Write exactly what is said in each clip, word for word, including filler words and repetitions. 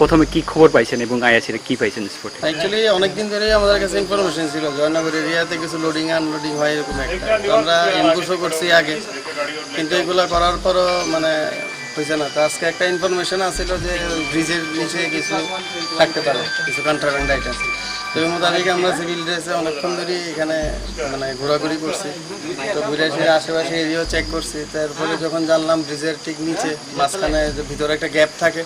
প্রথমে কি খবর পাইছেন এবং আইএসসি রে কি পাইছেন স্পটে? অ্যাকচুয়ালি অনেক দিন ধরেই আমাদের কাছে ইনফরমেশন ছিল জয়নগর এরিয়াতে কিছু লোডিং আনলোডিং হয় এরকম একটা। তো আমরা অ্যাম্বুশও করছি আগে, কিন্তু এগুলা করার পরও মানে হয়েছে না। তো আজকে একটা ইনফরমেশন আছিল যে ব্রিজের নিচে কিছু থাকতে পারে, কিছু কন্ট্রাব্যান্ড আইটেম। তো এই মোতাবেক আমরা সিভিল ড্রেসে অনেকক্ষণ ধরে এখানে মানে ঘোরাঘুরি করছি। তো ঘুরে এসে আশেপাশে এরিয়াও চেক করছি। তারপরে যখন জানলাম ব্রিজের ঠিক নিচে মাঝখানে যে ভিতরে একটা গ্যাপ থাকে,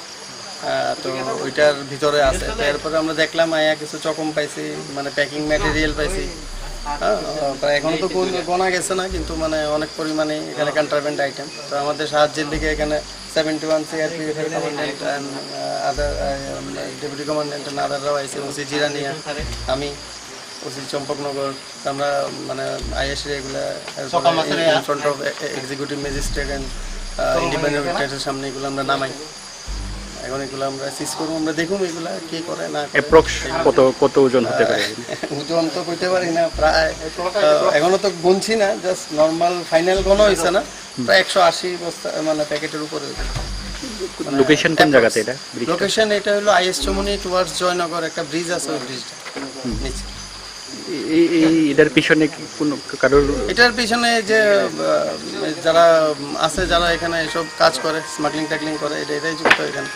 আহ, তো ওইটার ভিতরে আছে। তো এরপরে আমরা দেখলাম, আয়া কিছু চকম পাইছি, মানে প্যাকিং ম্যাটেরিয়াল পাইছি। হ্যাঁ, প্রায় এখনো তো গণ-, গণা গেছে না, কিন্তু মানে অনেক পরিমাণে এখানে কন্ট্রাব্যান্ড আইটেম। তো আমাদের সাহায্যের দিকে এখানে সেভেন্টি ওয়ান সিআরপিএফ এর কমান্ড্যান্ট and, আহ, আদার, আহ, ডেপুটি কমান্ড্যান্ট and আদাররাও আইছে, ওসি জিরানিয়া, আমি, ওসি চম্পকনগর। তো আমরা মানে আইএসসি এগুলা, এরপরে in front of executive magistrate and independent উইটনেসের সামনে এগুলো আমরা নামাই। এখন এগুলো আমরা সিজ করবো, আমরা দেখুন এগুলা কি করে না করে। অ্যাপ্রক্স কত, কত ওজন হতে পারে? ওজন তো কইতে পারি না, প্রায়, আহ, এখনো তো গুনছি না, জাস্ট নর্মাল ফাইনাল গণা হয়েছে না, প্রায় একশো আশি বস্তা মানে প্যাকেটের উপরে হয়েছে। লোকেশন কোন জায়গাতে এটা, ব্রিজটা? লোকেশন এটা হলো আইএস চমুনি টুয়ার্ডস জয়নগর, একটা ব্রিজ আছে, ওই ব্রিজটা নিচে। এই, এই, এই, এটার পিছনে কি কোনো কারোর? এটার পিছনে যে, আহ, যারা আছে, যারা এখানে এসব কাজ করে, স্মাগলিং ট্যাগলিং করে, এটা, এটাই যুক্ত এখানে।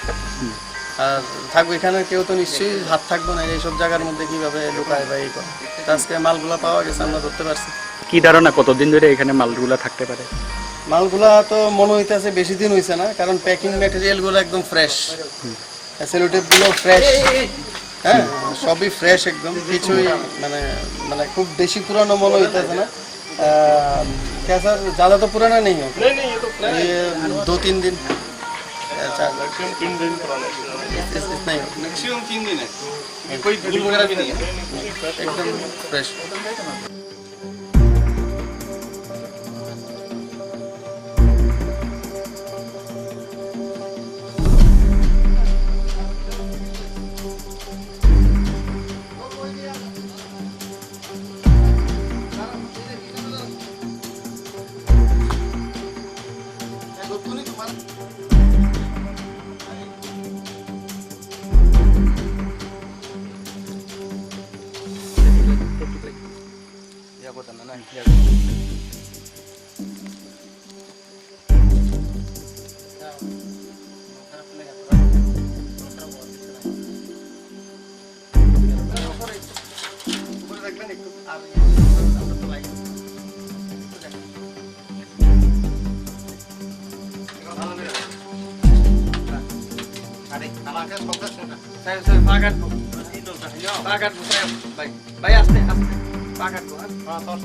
আর থাকবে এখানে, কেউ তো নিশ্চয়ই হাত থাকবে না এইসব জায়গার মধ্যে, কিভাবে লুকায় বা এই করে। তো আজকে মালগুলা পাওয়া গেছে, আমরা ধরতে পারছি। কি ধারণা কতদিন ধরে এখানে মালগুলা থাকতে পারে? মালগুলা তো মনে হইতেছে বেশি দিন হইছে না, কারণ প্যাকিং ম্যাটেরিয়াল গুলো একদম ফ্রেশ। সেলো টেপ গুলো ফ্রেশ, হ্যাঁ, সবই ফ্রেশ একদম, কিছুই মানে, মানে খুব বেশি পুরানো মনে হইতেছে না। আহ, क्या सर, ज़्यादा तो पुराना नहीं होगा? नहीं, नहीं, ये तो फ्रेश है। ये दो तीन दिन, चार दिन। मैक्सिमम तीन दिन पुराना है। इस-, इस-, इतना ही होगा। मैक्सिमम तीन दिन है। ये कोई धूल वगैरह भी नहीं है। एकदम फ्रेश। ভাই, আস্তে, আস্তে। পাকার দোকান। হ্যাঁ, তোর।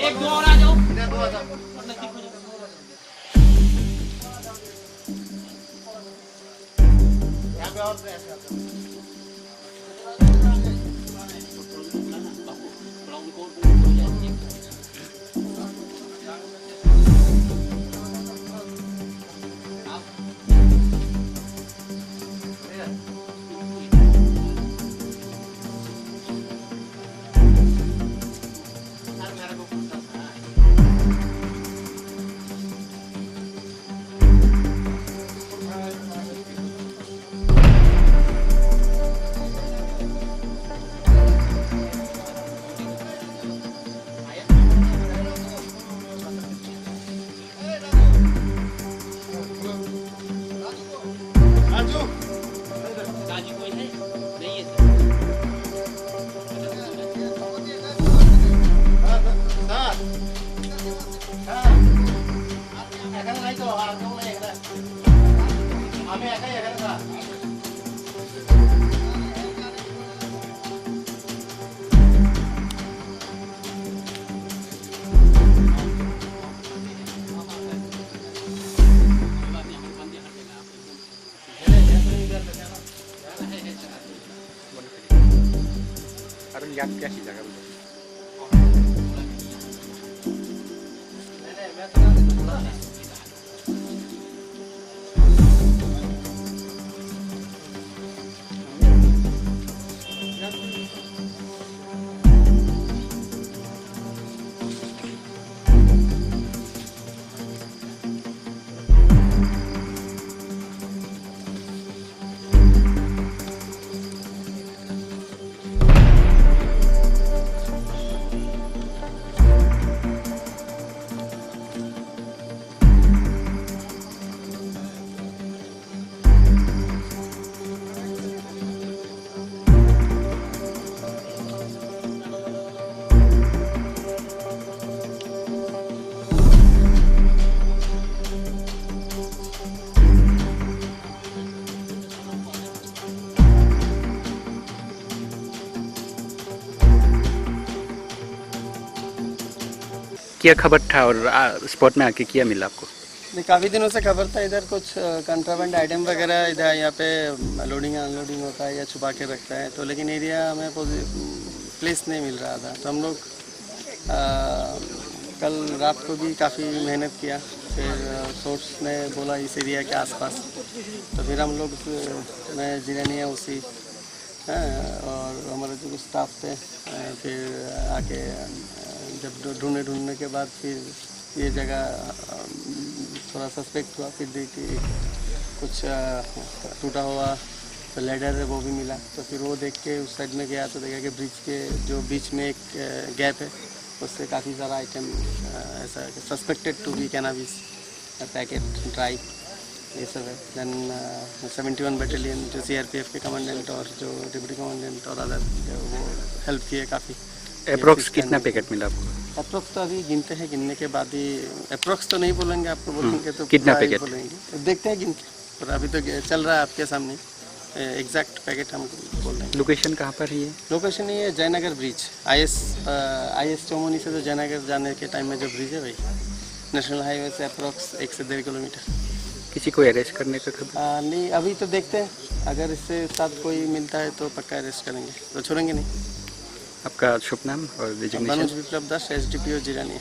एक दो और आ जाओ। এখানে নাই তো, আর কেউ নাই এখানে। আমি একাই এখানে, sir. Aron yan kya si jaga. क्या खबर था और, आ, स्पॉट में आके क्या मिला आपको? नहीं, काफ़ी दिनों से खबर था, इधर कुछ, अ, कंट्राबैंड आइटम वगैरह इधर यहाँ पे लोडिंग अनलोडिंग होता है या छुपा के रखता है, तो लेकिन एरिया में पोजि-, प्लेस नहीं मिल रहा था, तो हम लोग, अ, कल रात को भी काफ़ी मेहनत किया, फिर, अ, सोर्स ने बोला इस एरिया के आसपास, तो फिर हम लोग, अ, मैं जिरानिया उसी हाँ, और हमारे जो स्टाफ थे, अ, फिर आके, अ, जब ढू-, ढूंढने, ढूंढने के बाद फिर ये जगह, अ, थोड़ा सस्पेक्ट हुआ, फिर देख के कुछ, अ, टूटा हुआ तो लैडर है, वो भी मिला। तो फिर वो देख के उस साइड में गया तो देखा कि ब्रिज के जो बीच में एक, अ, गैप है, उससे काफ़ी सारा आइटम, अ, ऐसा suspected to be cannabis. Packet dry, ये सब है। देन सेवेंटी वन बटालियन जो सीआरपीएफ के कमांडेंट और जो डिप्टी कमांडेंट और अदर, वो हेल्प किए काफ़ी। अप्रोक्स कितना पैकेट मिला आपको? अप्रोक्स तो अभी गिनते हैं, गिनने के बाद ही। अप्रोक्स तो नहीं बोलेंगे आपको, बोलेंगे तो कितना पैकेट बोलेंगे। देखते हैं गिन के, पर अभी तो चल रहा है आपके सामने। एग्जैक्ट पैकेट हम बोल रहे हैं। लोकेशन कहाँ पर है ये? लोकेशन ये जयनगर ब्रिज, आईएएस, आईएएस चौमोहनी से तो जयनगर जाने के टाइम में जो ब्रिज है भाई, नेशनल हाईवे से अप्रोक्स एक से डेढ़ किलोमीटर। किसी को अरेस्ट करने का खबर? आ, नहीं, अभी तो देखते हैं, अगर इससे साथ कोई मिलता है तो पक्का अरेस्ट करेंगे, तो छोड़ेंगे नहीं। आपका शुभ नाम और डेजिग्नेशन? मनोज विप्लव दास, एसडीपीओ जिरानी।